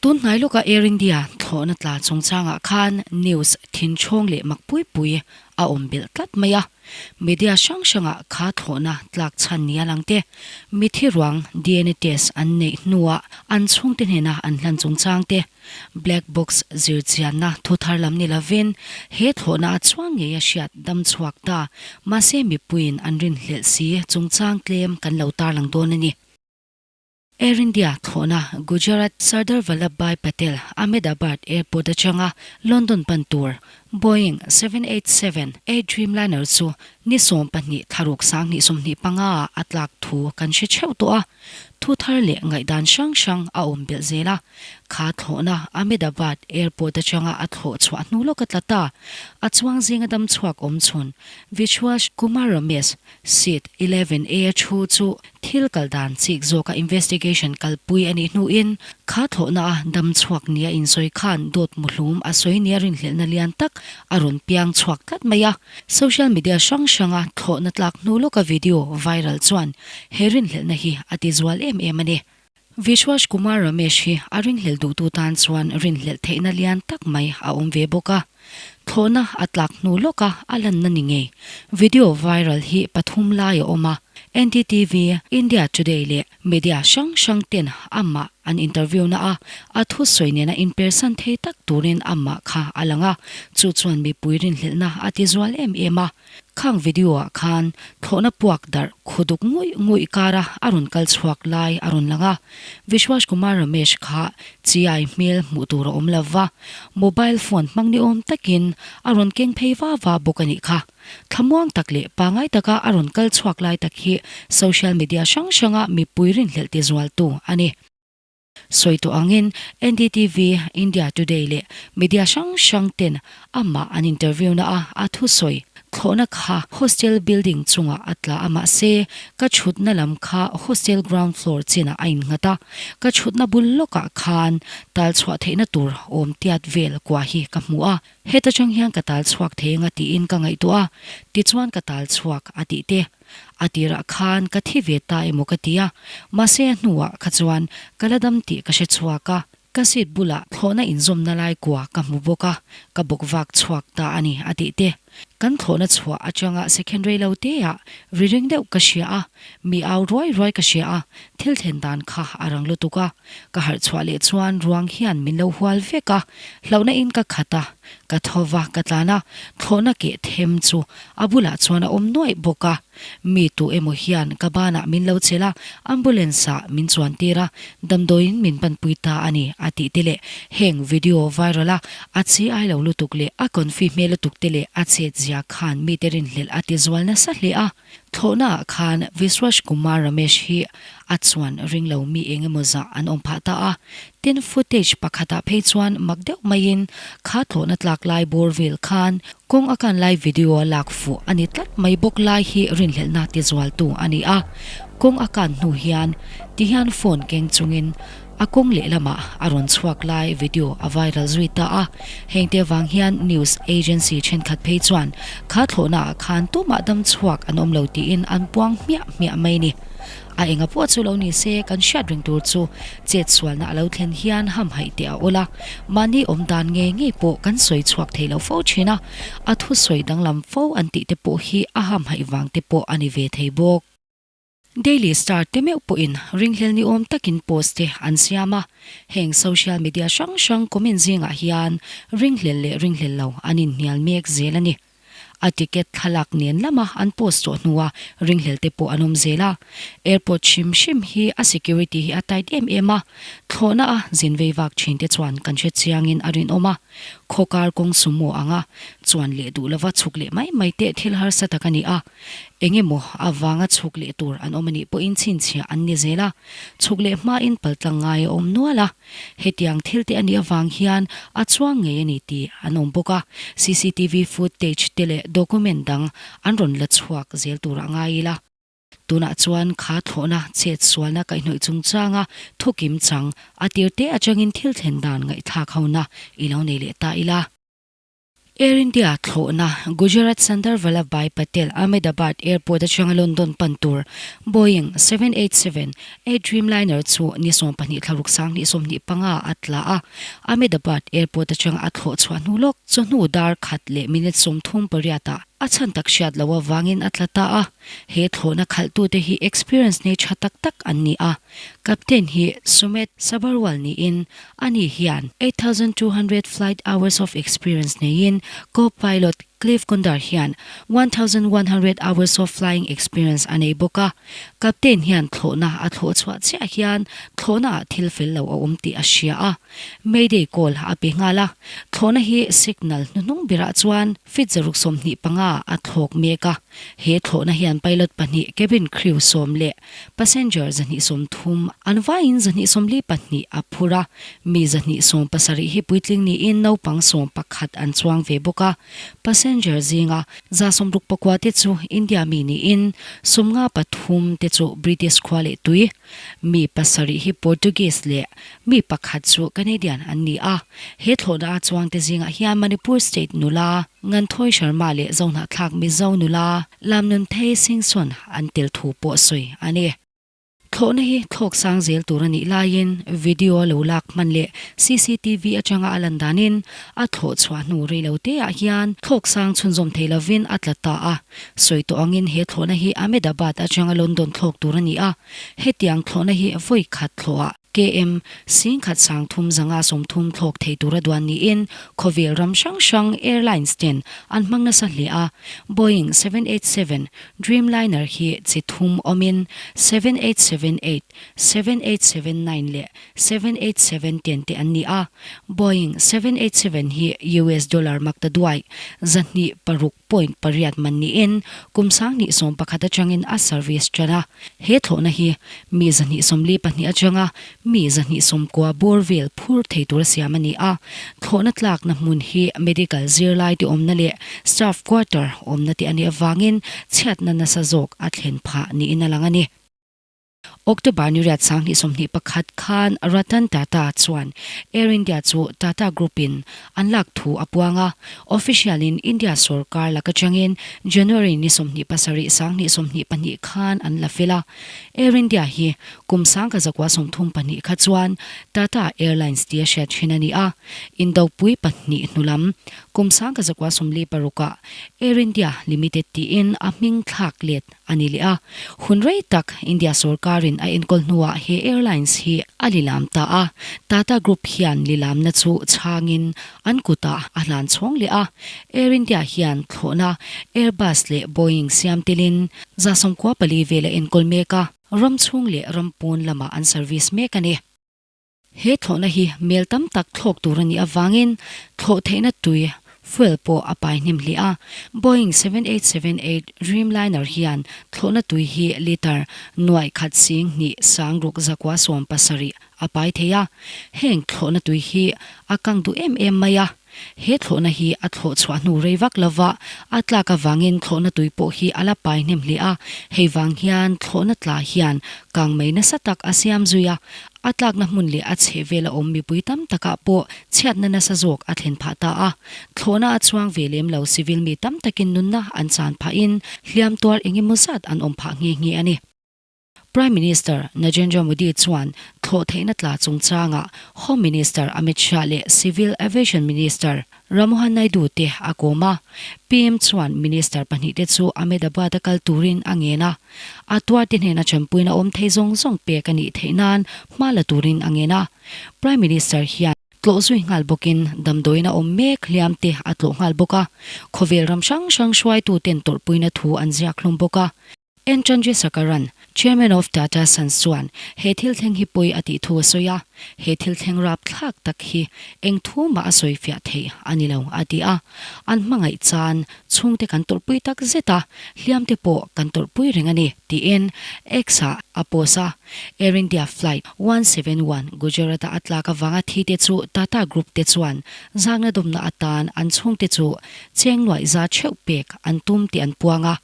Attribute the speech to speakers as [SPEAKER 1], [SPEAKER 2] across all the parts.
[SPEAKER 1] Tun hnai lawka Air India thlawhna tla chungchangah khan news thinchhawng leh mak pui pui a awm belh tlat mai a. Media hrang hrangah kha thlawhna tlak chhan nia lang te, mithi ruang dna test an neih hnuah an chhungte hnena an hlan chungchang te, Black box zirchianna thu thar lam ni lovin he thlawhna a chuang ngei a hriat dam chhuak ta, mahse mipuiin an rinhlelh si chungchang tlem kan lo tarlang dawn a ni. Air India thlawhna Gujarat Sardar Vallabhbhai Patel Ahmedabad Airport atanga London pan tur Boeing 787-8 Dreamliner chu ni 12 thlaruk 2025 ah a tlak thu kan hre theuh tawh a, thu thar leh ngaihdan hrang hrang a awm belh zel a. Kha thlawhna Ahmedabad Airport atanga a thlawh chhuah hnu lawk a tla ta. A chuang zinga dam chhuak awm chhun Vishwash Kumar Ramesh Seat 11 A a thu chu thil kal dan chik zawka investigation kalpui a nih hnuin kha thlawhna a dam chhuak nia insawi khan dawt muhlum a sawi nia rinhlelhna lian tak a rawn piang chhuak tlat mai a. Social media hrang hranga thlawhna tlak hnu lawka video viral chuan he rinhlelhna hi a ti zual em em a ni. Vishwash Kumar Ramesh hi a ringhlelh duhtu tan chuan rinhlelh theihna lian tak mai a awm ve bawk a. Thlawhna a tlak hnu lawka a lanna ni ngei. Video viral hi pathum lai a awm a, NDTV, India Today leh media hrang hrang ten amah an interview na a, a thusawi nena inpersan thei tak turin amah kha a lang a, chu chuan mipui rinhlelhna a ti zual em em a. Khang video ah khan thlawhna puak darh khu duk nguih nguih kara a rawn kal chhuak lai a rawn lang a. Vishwash Kumar Ramesh kha chiai hmel hmuh tur a awm lo va, mobile phone hmang ni awm takin a rawn keng phei va va bawk a nih kha. Thlamuang tak leh pangai taka a rawn kal chhuak lai tak hi social media hrang hranga mipui rinhlelh ti zualtu a ni. Sawi tawh angin NDTV, India Today leh media hrang hrang ten amah an interview na a, a thusawi thlawhna kha hostel building chungah a tla a mahse ka chhutna lam kha hostel ground floor chinah a innghat a, ka chhutna bul lawkah khan tal chhuah theihna tur awm tiat vel kua hi ka hmu a, heta tang hian ka tal chhuak thei anga tiin ka ngaihtuah a, tichuan ka tal chhuak a tih te. A tirah khan ka thi ve ta emaw ka ti a, mahse a hnuah kha chuan ka la dam tih ka hre chhuak a, ka seat bulah thlawhna inzawmna lai kua ka hmu bawk a, ka bawk vak chhuak ta a ni a tih te. Kan thlawhna chhuah atanga second rei lo teah ri ring deuh ka hria a, mi au ruai ruai ka hria a, thil thlen dan kha a rang lutuk a, ka harh chhuah leh chuan ruang hian min lo hual vek a, hlauhna in ka khat a, ka tho va ka tlan a, thlawhna keh them chu A bulah chuan a awm nuaih bawk a, mi tu emaw hian ka banah min lo chelh a, ambulance ah min chuan tir a, damdawiin min panpui ta a ni a tih te leh heng video viral a a chi ai lo lutuk leh a confi hmel lutuk te leh a chet zia khan mite rinhlelh a ti zual nasa hle a. Thlawhna ah khan Vishwash Kumar Ramesh hi a chuan ring lo mi eng emaw zah an awm phah ta a, tin footage pakhatah phei chuan mak deuh maiin kha thlawhna tlak lai bawr vel khan kawng a kan lai video a lak fuh a ni tlat mai bawk lai hi rinhlelhna ti zualtu a ni a, kawng a kan hnu hian ti hian phone keng chungin a kawng lehlamah a rawn chhuak lai video a viral zui ta a, hengte avang hian news agency thenkhat phei chuan kha thlawhna ah khan tumah dam chhuak an awm lo tiin an puang hmiah hmiah mai a ni. A enga pawh chu lo ni se, kan hriat reng tur chu chet sualna a lo thlen hian hamhaih teh a awl a, mahni awm dan ngei ngei pawh kan sawi chhuak thei lo fo thin a, a thusawi danglam fo an tih te pawh hi a hamhaih vang te pawh a ni ve thei bawk. Daily Star te meuh pawhin ringhlel ni awm takin post te an siam a, heng social media hrang hrang comment zingah hian ringhlel leh ringhlel lo an inhnial mek zel a ni. A ticket thlalak nen lama an post tawh hnua ringhlel te pawh an awm zel a. Airport hrim hrim hi a security hi a tight em em a, thlawhna a zin vei vak thin te chuan kan hre chiangin a rinawm a. Khawkar kawng sumo anga chuan leh duh lova chhuk leh mai mai teh thil harsa tak a ni a. Eng emaw avanga chhuk leh tur an awm a nih pawhin chhinchhiah an ni zel a. Chhuk leh hmain paltlang ngai a awm nual a. Hetiang thil te a nih avang hian a chuang ngei a ni tih an awm bawk a, cctv footage te leh document dang an rawn la chhuak zel turah ngai ila. Tunah chuan kha thlawhna chet sualna kaihhnawih chungchanga thukim chang a tir te atangin thil thlen dan ngaihthlak hona i lo nei leh ta ila. Air India thlawhna Gujarat Sardar Vallabhbhai Patel Ahmedabad Airport atanga London pan tur Boeing 787-8 Dreamliner chu ni 12 thlaruk 2025 a tla a, Ahmedabad Airport atanga a thlawh chhuah hnu lawk chawhnu dar khat leh minute 38 ah a chhan tak hriat loh avangin a tla ta a. He thlawhna khalhtute hi experience nei tha tak tak an ni a, captain hi Sumet Sabharwal niin ani hian 8200 flight hours of experience neiin co-pilot Cliff Kundar hian 1100 hours of flying experience a nei bawk a. Captain hian thlawhna a thlawh chhuah chiah hian thlawhnaah thil fel lo a awm tih a hria a, Mayday call a pe nghal a. Thlawhna hi signal hnuhnung berah chuan feet 125 a thlawk mek a. He thlawhna hian pilot pahnih, cabin crew sawm leh passenger 230 an vaiin 242 a phur a. Mi 270 hi puitling niin naupang 11 an chuang ve bawk a. Passenger zinga 69 te chu India mi niin 53 te chu British khua leh tui. Mi pasarih hi Portuguese leh mi pakhat chu Canadian an ni a. He thlawhna a chuangte zingah hian Manipur state nula Nganthawi Sharma leh Zohnahthlak Mizo nula Lamnunthei Singson an tel thu pawh sawi a ni. Thlawhna hi thlawk sang zel tur a nih laiin video a lo lak hman leh cctv atanga a lan danin a thlawh chhuah hnu rei lo te ah hian thlawk sang chhunzawm thei lovin a tla ta a. Sawi tawh angin he thlawhna hi Ahmedabad atanga London thlawk tur a ni a, hetiang thlawhna hi vawi khat thlawhah KM 10 330 thlawk thei tura duan niin khawvel ram hrang hrang airlines ten an hmang nasa hle a. Boeing 787 Dreamliner hi chi thum awmin 7878, 7879 leh 787 ten te an ni a. Boeing 787 hi US dollar makta duai 206 point pariat man niin kum 2011 atangin a service tan a. He thlawhna hi mi 242 atanga mi 290 bawr vel phur thei tura siam a ni a. Thlawhna tlakna hmun hi medical zirlai te awmna leh staff quarter awmna te a nih avangin chhiatna nasa zawk a thlen phah niin a lang a ni. October ni riat 2021 khan Ratan Tata chuan Air India chu Tata Group-in an lak thu a puang a, official-in India sorkar lak atangin January ni 27 2022 khan an la fel a. Air India hi kum 1932 kha chuan Tata Airlines tia hriat thin a ni a, Indopui pahnih hnu lam kum 1946-ah Air India Limited tiin a hming thlak let a ni leh a, hun rei tak India sorkarin a enkawl hnuah he airlines hi a lilam ta a, Tata Group hian lilamna chu chhangin an kutah a hlan chhawng leh a, Air India hian thlawhna Airbus leh Boeing siam telin 94 vel a enkawl mek a, ram chhung leh ram pawn lamah an service mek a ni. He thlawhna hi mel tam tak thlawk tur a nih avangin thlawh theihna tui, fuel, pawh a pai hnem hle a. Boeing 7878 Dreamliner hian thlawhna tui hi litre nuaih khat sing hnih sang ruk zakua sawm pasarih a pai thei a. Heng thlawhna tui hi a kang duh em em mai a. He thlawhna hi a thlawh chhuah hnu rei vak lova a tlak avangin thlawhna tui pawh hi a la pai hnem hle a, hei vang hian thlawhna tla hian kang mai nasa tak a siam zui a, a tlakna hmun leh a chhehvel a awm mipui tam takah pawh chhiatna nasa zawk a thlen phah ta a. Thlawhna a chuang ve lem lo civil mi tam takin nunna an chan phahin hliam tuar eng emaw zat an awm phah nghe nghe a ni. Prime Minister Narendra Modi chuan thlawh theihna tla chungchangah Home Minister Amit Shah leh Civil Aviation Minister Rammohan Naidu te a kawm a. PM chuan Minister pahnihte chu Ahmedabad-a kal turin a ngen a. A tuarte hnena tanpuina awm thei zawng zawng pek a nih theih nan hma la turin a ngen a. Prime Minister hian tlawh zui nghal bawkin damdawiin a awm mek hliam te a tlawh nghal bawk a. Khawvel ram hrang hrang hruaituten tawrhpuina thu an ziak hlawm bawk a. N. Chandrasekaran, Chairman of Tata Sons chuan he thil thleng hi pawi a tih thu a sawi a, he thil thleng rapthlak tak hi eng thu mah a sawi fiah theih a ni lo a ti a. An hmangaih chan chhungte kan tawrhpui tak zet a, hliamte pawh kan tawrhpui reng a ni, tiin X-ah a post a. Air India Flight 171 Gujarat-a a tlak avanga thite chu Tata Group te chuan zangna dawmna atan an chhungte chu cheng nuaih za theuh pek an tum tih an puang a.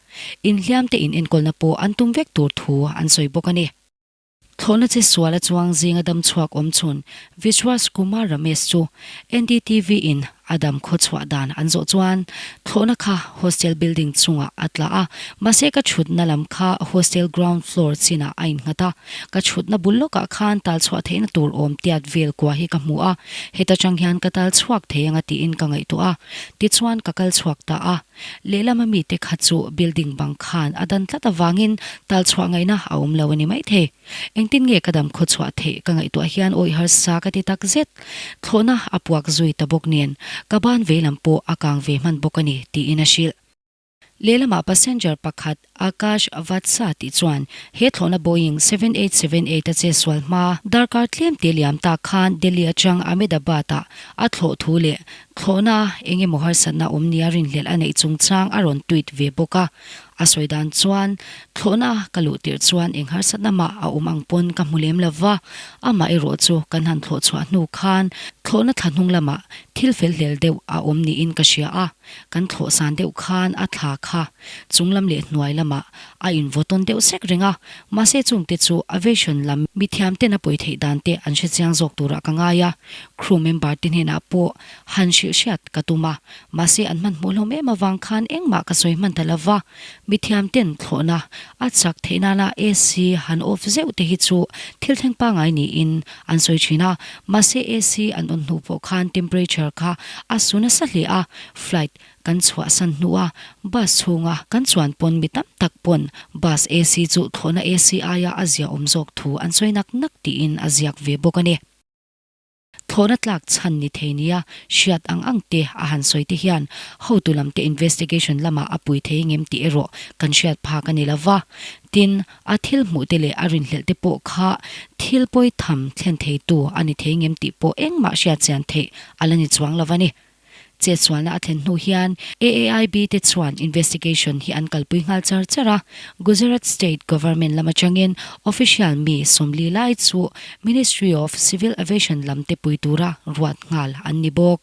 [SPEAKER 1] Inhliamte in enkawlna pawh an tum vek tur thu an sawi bawk a ni. Thlawhna che sual a chuang zinga dam chhuak awm chhun Vishwas Kumar Ramesh chu NDTV in A dam khawchhuah dan an zawh chuan thlawhna kha hostel building chungah a tla a, mahse ka chhutna lam kha hostel ground floor chinah a innghat a, ka chhutna bul lawkah khan tal chhuah theihna tur awm tiat vel kua hi ka hmu a, heta tang hian ka tal chhuak thei anga tiin ka ngaihtuah a, tichuan ka kal chhuak ta a. Lehlam a mite kha chu building bang khan a dan tlat avangin tal chhuah ngaihna a awm lo a ni maithei. Engtin nge ka dam khawchhuah theih ka ngaihtuah hian awih harsa ka ti tak zet. Thlawhna a puak zui ta bawk nen ka ban vei lam pawh a kang ve hman bawk a ni, tiin a hrilh. Lehlamah passenger pakhat Akash Vatsa tih chuan he thlawhna Boeing 7878 a chetsual hma darkar tlem te liam tak khan Delhi atang Ahmedabad-ah a thlawh thu leh thlawhna eng emaw harsatna awm nia rinhlelh a neih chungchang a rawn tweet ve bawk a. A sawi dan chuan, Thlawhna ka luh tirh chuan eng harsatna mah a awm ang pawn ka hmu lem lo va, amah erawh chu kan han thlawh chhuah hnu khan thlawhna thla hnung lamah thil fel hlel deuh a awm niin ka hria a, kan thlawh san deuh khan a thla kha chung lam leh hnuai lamah a invaw tawn deuh sek reng a, mahse chungte chu aviation lam mithiam ten a pawi theih dan te an hre chiang zawk turah ka ngai a, crew member te hnenah pawh han hrilh hriat ka tum a, Mahse an hmanhmawh hlawm em avang khan engmah ka sawi hman ta lo va, mithiam ten thlawhna a chak theih nana AC han off zeuh te hi chu thil thleng pangai niin an sawi thin a, mahse AC an on hnu pawh khan temperature kha a su nasa hle a, flight kan chhuahsan hnua bus chhunga kan chuan pawn mi tam tak pawn bus AC chu thlawhna AC aia a ziaawm zawk thu an sawi nak nak tiin a ziak ve bawk a ni. Thlawhna tlak chhan ni thei nia hriat ang ang te a han sawi te hian hotu lam te investigation lamah a pui thei ngem tih erawh kan hriat phak a ni lo va. Tin, a thil hmuh te leh a rinhlelh te pawh kha thil pawi tham thlen theitu a ni thei ngem tih pawh engmah hriat chian theih a la ni chuang lo a ni. Chetsualna a thlen hnu hian AAIB te chuan investigation hi an kalpui nghal char char a, Gujarat State Government lam atangin official mi 40 lai chu Ministry of Civil Aviation lam te pui tura ruat nghal an ni bawk.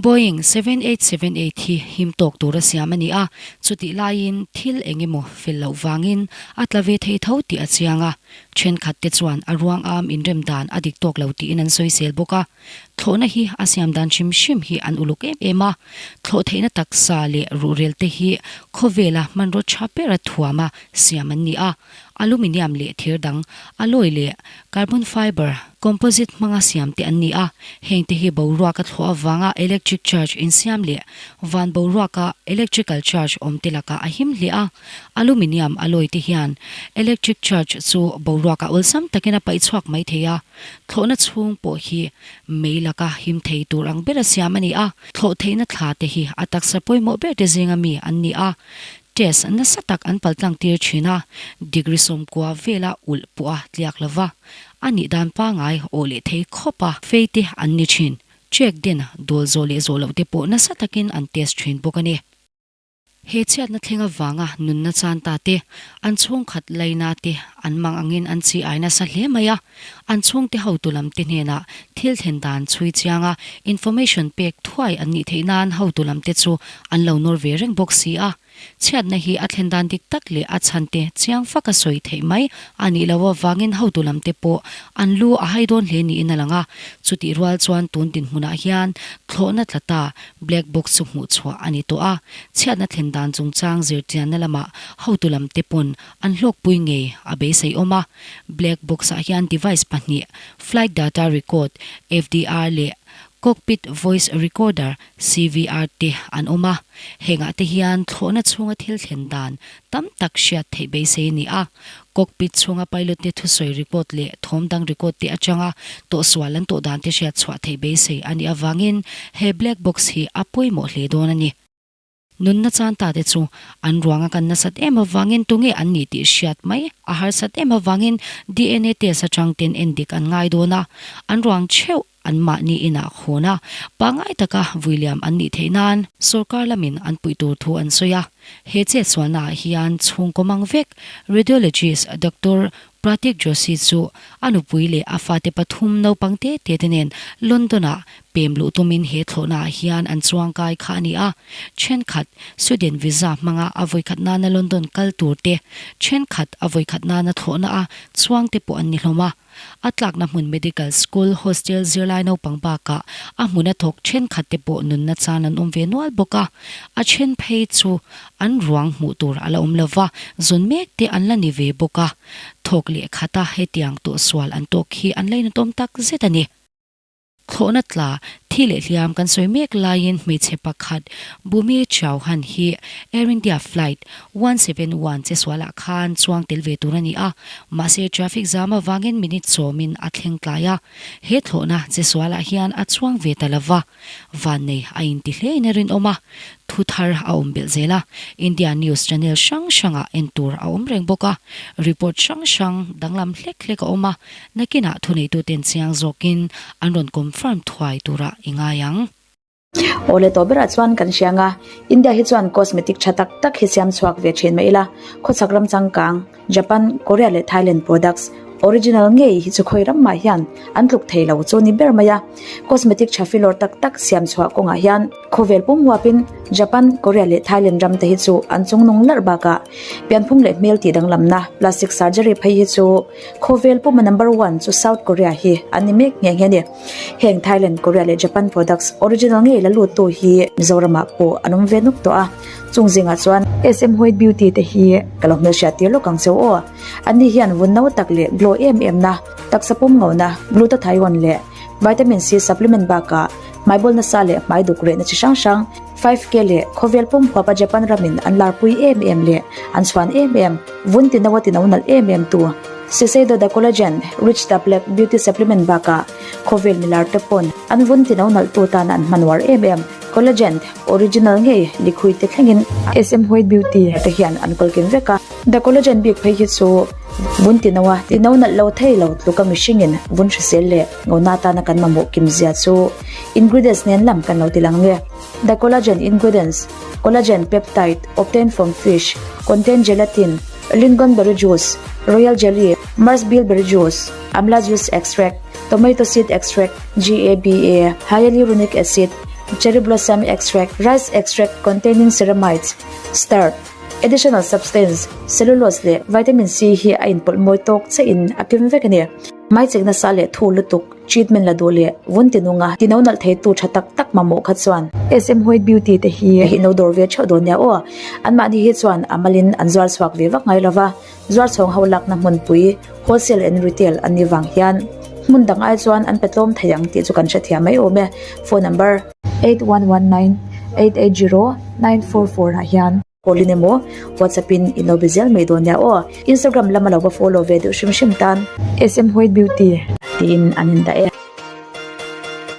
[SPEAKER 1] Boeing 7878 hi him tawk tura siam a ni a, chutih laiin thil eng emaw fel loh vangin a tla ve thei tho tih a chiang a, thenkhat te chuan a ruang am inrem dan a dik tawk lo tiin an sawisel bawk a. Thlawhna hi a siam dan hrim hrim hi an uluk em em a, thlawh theihna taksa leh ruhrel te hi khawvela hmanraw tha bera thuama siam an ni a, aluminium leh thir dang, alloy leh carbon fiber composite hmanga siam te an ni a, heng te hi boruaka thlawh avanga electric charge insiam leh van boruaka electrical charge awm te lakah a him hle a, aluminium alloy te hian electric charge chu boruaka awlsam takin a paih chhuak mai thei a. Thlawhna chhung pawh hi mei laka him thei tur ang bera siam a ni a, thlawh theihna thla te hi a taksa pawimawh ber te zinga mi an ni a, test nasa tak an paltlang tir thin a, degree 90 vela ulh pawh a tliak lo va, a nih dan pangai awh leh thei khawp a fei te an ni thin. Check den dawl zawh leh zawh loh te pawh nasa takin an test thin bawk a ni. He chhiatna thleng avanga nunna chan ta te, an chhungkhat laina te an mang angin an chi ai nasa hle mai a. An chhungte hotu lam te hnenah thil thlen dan chhui chianga information pek thuai an nih theih nan hotu lam te chu an lo nawr ve reng bawk si a. Chhiatna hi a thlen dan dik tak leh a chhan te chiang faka sawi theih mai a nih loh avangin hotu lam te pawh an lu a hai dawn hle niin a lang a. Chutih rual chuan tun dinhmunah hian thlawhna tla ta Black box chu hmuh chhuah a ni tawh a, chhiatna thlen dan chungchang zirchianna lamah hotu lam te pawn an hlawkpui ngei a beisei awm a. Black box ah hian device pahnih, Flight Data Record, FDR, leh Cockpit Voice Recorder, CVR, te an awm a. Hengah te hian thlawhna chhunga thil thlen dan tam tak hriat theih beisei a ni a. Cockpit chhunga pilot te thusawi record leh thawm dang record te atanga tawhsual an tawh dan te hriat chhuah theih beisei a nih avangin he black box hi a pawimawh hle dawn a ni. Nunna chan ta te chu an ruanga kan nasat em avangin tunge an nih tih hriat mai a harsat em avangin DNA test atang ten endik an ngai dawn a, an ruang theuh an mahni inah hawn a, pangngai taka vuiliam an nih theih nan sorkar lamin an puih tur thu an sawi a. He chetsualnaah hian chhungkaw mang vek Radiologist Doctor Pratik Joshi chu a nupui leh a fate pathum naupang te te te nen London-ah pem luh tumin he thlawhnaah hian an chuangkai kha a ni a. Thenkhat student visa hmanga a vawikhat nana London kal tur te, thenkhat a vawikhat nana thlawhna a chuangte pawh an ni hlawm a. A tlakna hmun Medical School hostel zirlai naupang bakah a hmuna thawk thenkhat te pawh nunna chan an awm ve nual bawk a. A then phei chu an ruang hmuh tur a la awm lo va, zun mek te an la ni ve bawk a. Thawk leh khata hetiang tawhsual an tawk hi an lainatawm tak zet a ni. Thlawhna tla, thi leh hliam kan sawi mek laiin hmeichhe pakhat Bhumi Chauhan hi Air India flight 171 chesualah khan chuang tel ve tur a ni a, mahse traffic zam avangin minute sawmin a thleng tlai a, he thlawhna chesualah hian a chuang ve ta lova. Vannei a inti hlein a rinawm a, thu thar a awm belh zel a, India news channel hrang hrangah en tur a awm reng bawk a, report hrang hrang danglam hlek hlek a awm a, nakinah thuneituten chiang zawkin an rawn confirm thuai turah i ngai ang.
[SPEAKER 2] Awle tawh berah chuan kan hria ang a, India hi chuan cosmetic tha tak tak hi siam chhuak ve thin mai ila, khawchhak ram changkang, Japan, Korea leh Thailand products original ngei hi chu khawi ram mah hian an tluk thei lo chu ni ber mai a. Cosmetic tha filawr tak tak siam chhuah kawngah hian khawvel pum huapin Japan, Korea leh Thailand ram te hi chu an chungnung larh bakah pianphung leh hmel tih danglamna plastic surgery phei hi chu khawvel puma number one chu South Korea hi an ni mek nghe nghe a ni. Heng Thailand, Korea leh Japan products original ngei la lut tu hi Mizoramah pawh an awm ve nuk tawh a. Chung zingah chuan SM White Beauty te hi ka lo hmelhriat tir lawk ang cheu aw. Anni hian vun no tak leh glow em em na, taksa pum ngona, glutathione leh vitamin C supplement bakah hmaibawl nasa leh hmai duk rehna chi hrang hrang, 5K leh khawvel pum huapa Japan ramin an larpui em em leh an chhuan em em, vun ti no a ti no nalh em em tu. Shiseido The Collagen Rich Tablet Beauty Supplement bakah khawvel milar te pawn an vun ti no nalh tu tan an hmanuar em em. Collagen original ngei likhui te thlengin SM White Beauty te hian an kawl kim vek a. The Collagen bik phei hi chu vun ti no a, ti no nalh lo thei lo tluka mihringin vun hrisel leh ngona atana kan mamawh kim zia chu ingredients nen lam kan lo ti lang nge. The Collagen ingredients, Collagen peptide obtained from fish, contain gelatin, lingonberry juice, royal jelly, Mars bilberry juice, amla juice extract, tomato seed extract, GABA, hyaluronic acid, cherry blossom extract, rice extract containing ceramides, starch, additional substance, cellulose leh vitamin C hi a inpawlh mawi tawk chiah in a kim vek a ni. Hmaichek nasa leh thu lutuk, treatment la duh leh vun ti nunga ti no nalh thei tu tha tak tak mamawh kha chuan SM White Beauty te hi i lo dawr ve theuh dawn nia aw. Anmahni hi chuan a malin an zuar chhuak ve vak ngai lova. Zuar chhawng ho lakna hmunpui, wholesale and retail, an ni vang hian hmun dang ai chuan an pe tlawm thei ang tih chu kan hrethiam mai awm e. Phone number. 811988 0944 ah hian call in emaw WhatsApp in in lo be zel mai dawn nia aw. Instagram lama lo va follow ve deuh hrim hrim tan. SM White Beauty tiin an indah e.